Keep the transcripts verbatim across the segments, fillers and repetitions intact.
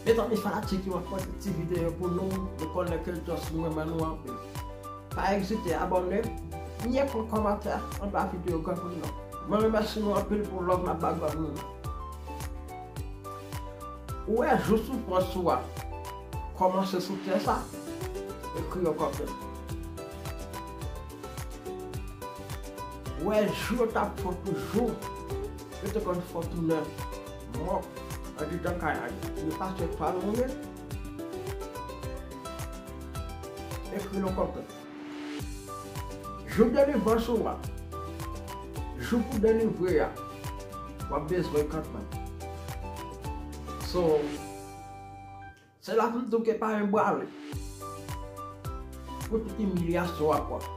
Mezanmi fanatik yo, m ap pote ti videyo pou nou. Nou konnen ke just nou renmen nou anpil. Pa ezite abòne, nye kòmantè anba videyo granmoun nan. Mwen remèsye nou anpil pou love m ap ba granmoun. Ou wè jou soufrans ou a kòmanse sou tè sa, ekri yon kòmantè. Ou wè jou yo t ap fè w toujou, yo te konn fè w tounen mò andidan kay la. Yo pase twa lone, ekri yon kòmantè. Jou delivrans ou a, jou pou delivre a, w ap bezwen kantman. So, se la pou m di w ke pa yon bwale pou tout imilyasyon w ap pran.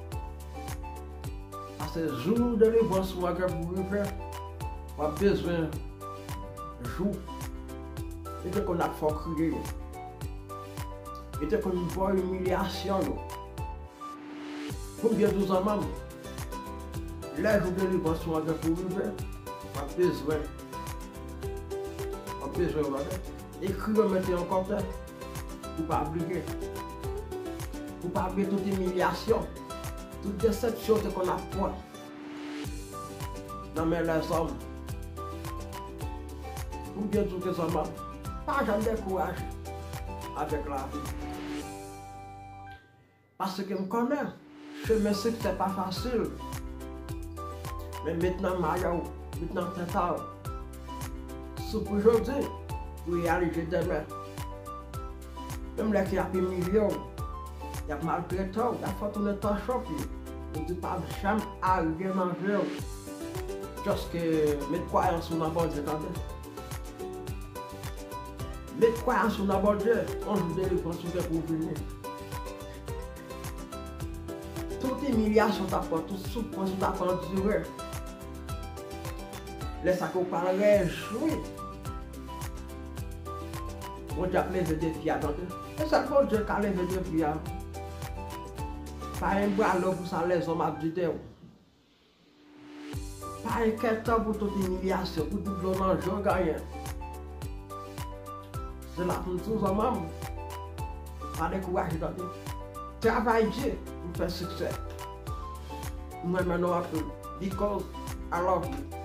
Paske jou delivrans ou a gen pou rive, w ap bezwen jou. Yo te konn ap fè w kriye yo. Yo te konn ba w imilyasyon yo. Pou m byen di w zanmi m, lè jou delivrans ou an gen pou rive, w ap bezwen, w ap bezwen w ap ekri yo, mete yon kòmantè, pou pa bliye, pou pa bliye tout imilyasyon, tout desepsyon w te konn ap pran nan men lèzòm. Pou m byen di w ke zanmi m, pa janm dekouraje avèk lavi. Paske m konnen chemen siksè pa fasil. Men met nan mayè w, met nan tèt a w, sou pou jodi, pou reyalize demen. Menm lè ke y ap imilye w, y ap maltrete w, y ap fè w tounen tòchon, pi m di pa janm arive nan vi w. Just ke met kwayans ou nan Bondye, tande. Met kwayans ou nan Bondye, yon jou delivrans ou gen pou vini. Tout imilyasyon w t ap pran, tout soufrans ou t ap andire, lè sa ke w pral rejwi, Bondye ap leve defi a, tande. Se sèl Bondye ka leve defi a. Pa enkyete w pou sa lèzòm ap di de w. Pa enkyete w pou tout imilyasyon, pou tout dlo nan je w genyen. Se la pou m di w zanmi m, pa dekouraje, tande. Travay di pou fè siksè. M renmen nou anpil. Because I love you.